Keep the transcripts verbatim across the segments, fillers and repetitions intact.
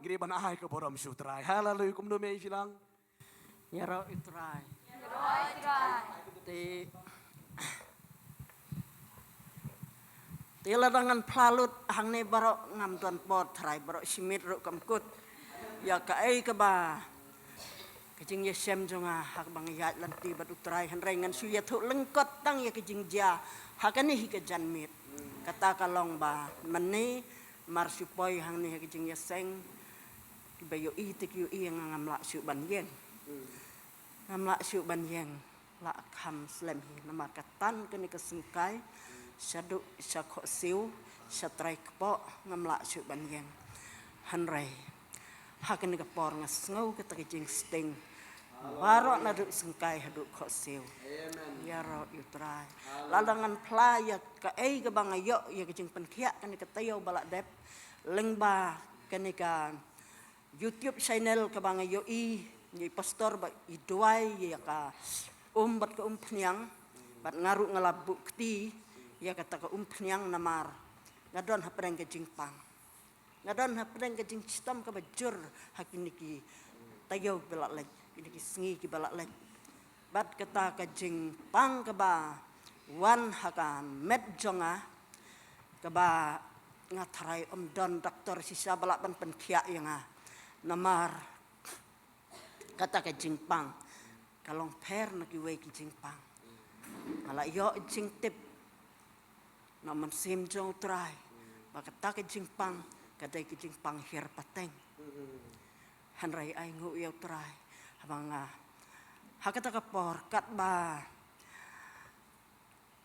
Te ban ai ka burom sha u Trai. Haleluia. Kumno mei phi lang? Ïaroh ïa u Trai. Te, te lada ngan phla lut hangne baroh ngam don por, Trai, baroh shi miet ruh kam kut ïa kaei kaba ka jingïashem jong nga ha kaba nga ïaid lynti bad u Trai, hynrei ngan shu ïathuh lyngkot tang ïa ka jingjia ha kane hi ka janmiet. Kata ka long ba mynne mar shu poi hangne ha ka jingïaseng, kiba ïohi te ki ïohi, nga ngam lah shuh ban ïeng. Ngam lah shuh ban ïeng, lah kham slem hi namar ka tan kane ka syngkai, shaduh sha khohsiew, sha trai kpoh, ngam lah shuh ban ïeng. Hynrei ha kane ka por nga sngew kata ka jingsting, baroh naduh syngkai haduh khohsiew. Ïaroh ïa u Trai. Lada ngan phla ïa kaei kaba nga ïoh ïa ka jingpynkhiah kane ka taïew ba la dep, lyngba kane ka YouTube channel kaba nga ïohi, ïa i pastor ba i duwai ïa ka um bad ka umphniang, bad nga ruh nga la buh kti ïa kata ka umphniang namar nga don hapdeng ka jingpang. Nga don hapdeng ka jingshitom kaba jur ha kine ki taïew kiba la leit, kine ki sngi kiba la leit. Bad kata ka jingpang kaba wan ha ka met jong nga, kaba nga tharai ym don doktor shisha ba lah ban pynkhiah ïa nga. Namar kata ka jingpang ka long pher na kiwei ki jingpang. Nga la ïoh jingtip na u Mynsiem jong u Trai ba kata ka jingpang ka dei ka jingpang hiar pateng. Hynrei ai nguh ïa u Trai, haba nga, ha kata ka por katba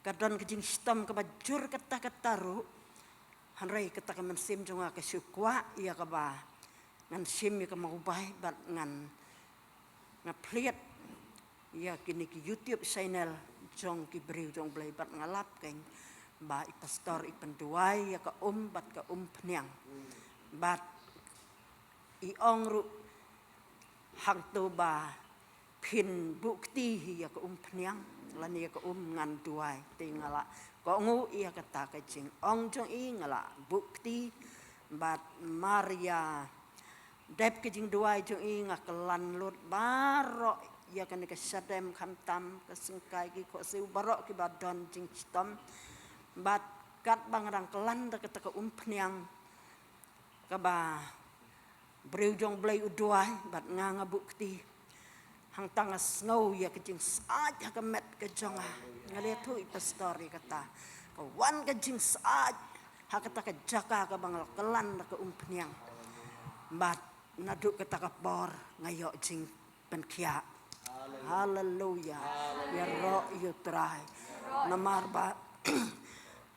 ka don ka jingshitom kaba jur katta katta ruh, hynrei kata ka mynsiem jong nga ka shu kwah ïa kaba ngan shim ïa ka mobile bad ngan, nga plie ïa kine ki YouTube channel jong ki briew jong Blei bad nga lap keiñ ba i pastor i pynduwai ïa ka um bad ka umphniang. Bad i ong ruh hangto ba phin buh kti hi ïa ka umphniang lane ïa ka um ngan duwai. Te nga la kohnguh ïa kata ka jingong jong i, nga la buh kti. Bad mar ïa dep ka jingduwai jong i nga kyllan lut baroh ïa kane ka shadem khamtam ka syngkai ki khohsiew baroh kiba don jingshitom. Bad katba nga dang kyllan da kata ka umphniang kaba briew jong Blei u duwai bad nga nga buh kti, hangta nga sngew ïa ka jingsyaid ha ka met ka jong nga. Nga la ïathuh i pastor ïa kata, ka wan ka jingsyaid ha kata ka jaka kaba nga la kyllan da ka umphniang. Bad naduh kata ka por nga ïoh jingpynkhiah. Haleluia. Ïaroh ïa u Trai. Namar ba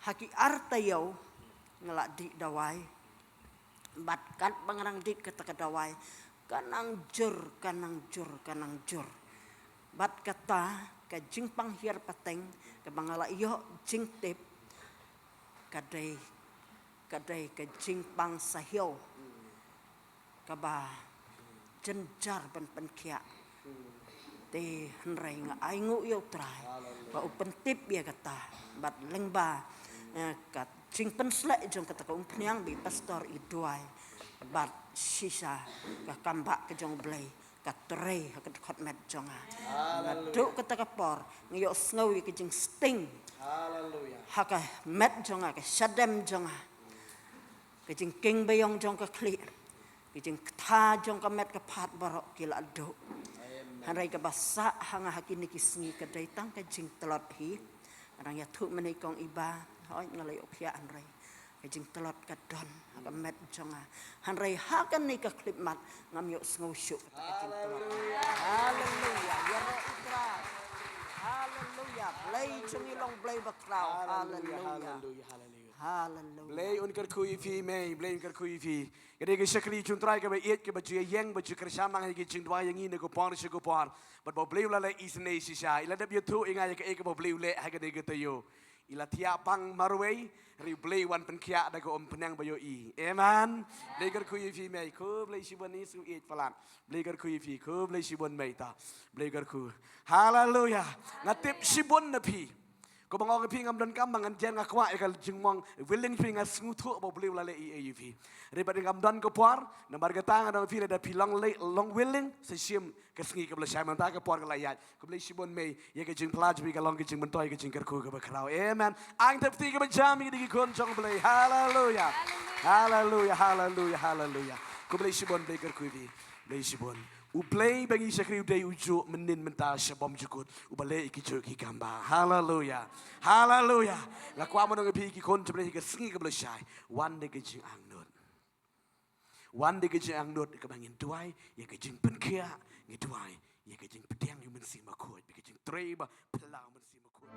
ha ki ar taïew nga la dih dawai. Bad katba nga dang dih kata ka dawai, ka nang jur, ka nang jur, ka nang jur. Bad kata ka jingpang hiar pateng kaba nga la ïoh jingtip, ka dei, ka dei ka jingpang sahiew kaba jynjar ban pynkhiah. Te hynrei nga ainguh ïa u Trai ba u pyntip ïa kata. Bad lyngba, eh, ka jingpynsleh jong kata ka umphniang ba i pastor i duwai, bad shisha ka kambah ka jong Blei ka trei ha ka dkhot met jong nga. Naduh kata ka por nga ïohsngew ïa ka jingsting ha ka met jong nga, ka shadem jong nga. Ka jingkieng baïong jong ka khlieh, ka jingktha jong ka met ka phad baroh ki la duh. Hynrei kaba sah ha nga ha kine ki sngi ka dei tang ka jingtlot hi. Nga dang ïathuh mynne kong Iba, hooid nga la ïoh khiah hynrei ka jingtlot ka don ha ka met jong nga. Hynrei ha kane ka khyllipmat ngam ïohsngew shuh kata ka jingtlot. Haleluia. Ïaroh ïa u Trai. Haleluia. Blei jong ngi long Blei bakhraw. Haleluia. Haleluia. Haleluia. Blei un kyrkhu ïa phi mei, Blei un kyrkhu ïa phi. Ka dei ka shakri jong u Trai kaba ïeit, kaba ju ïeng, ba ju kyrshan lang ha ki jingduwai ïa ngi na ka por sha ka por. Bad ba u Blei u la leh isynei shisha. I la dep ïathuh ïa nga ïa kaei kaba u Blei u leh ha ka dei ka taïew. I la thiah pang marwei, hynrei u Blei u wan pynkhiah da ka umphniang ba ïohi. Amen. Blei kyrkhu ïa phi mei, khublei shibun, i sngew ïeit palat. Blei kyrkhu ïa phi, khublei shibun mei ta. Blei kyrkhu. Haleluia. Nga tip shibun na phi Kumba nga ong ïa phi, ngam donkam ba ngan jan, nga kwah ïa ka jingmong willing phi, nga sngewthuh ba U Blei u la leh ei ei ïa phi. Hynrei bad ngam don ka por, namar kata nga ong ïa phi, lada phi long leh, long willing, sa shim ka sngi kaba la shai, mynta ka por ka la ïaid. Khublei shibun mei, ïa ka jingpyllait jong phi ka long ka jingmyntoi, ka jingkyrkhu kaba khraw. Amen. Ai ka thapniang kaba jam ïa ki khun jong U Blei. Haleluya. Haleluya, haleluya, haleluya. Khublei shibun, Blei kyrkhu ïa phi. Khublei shibun. U Blei ba ngi shakri u dei ujuh mynnin, mynta, sha bymjukut. Uba leh ïa kijuh ki kam ba. Haleluya. Haleluya. Nga kwah ban ong ïa phi ki khun jong U Blei, ha ka sngi kaba la shai, wan da ka jingangnud. Wan da ka jingangnud kaba ngin duwai ïa ka jingpynkhiah, ngin duwai ïa ka jingpdiang ïa U Mynsiem Bakhuid, ïa ka jingtrei ba phylla U Mynsiem Bakhuid.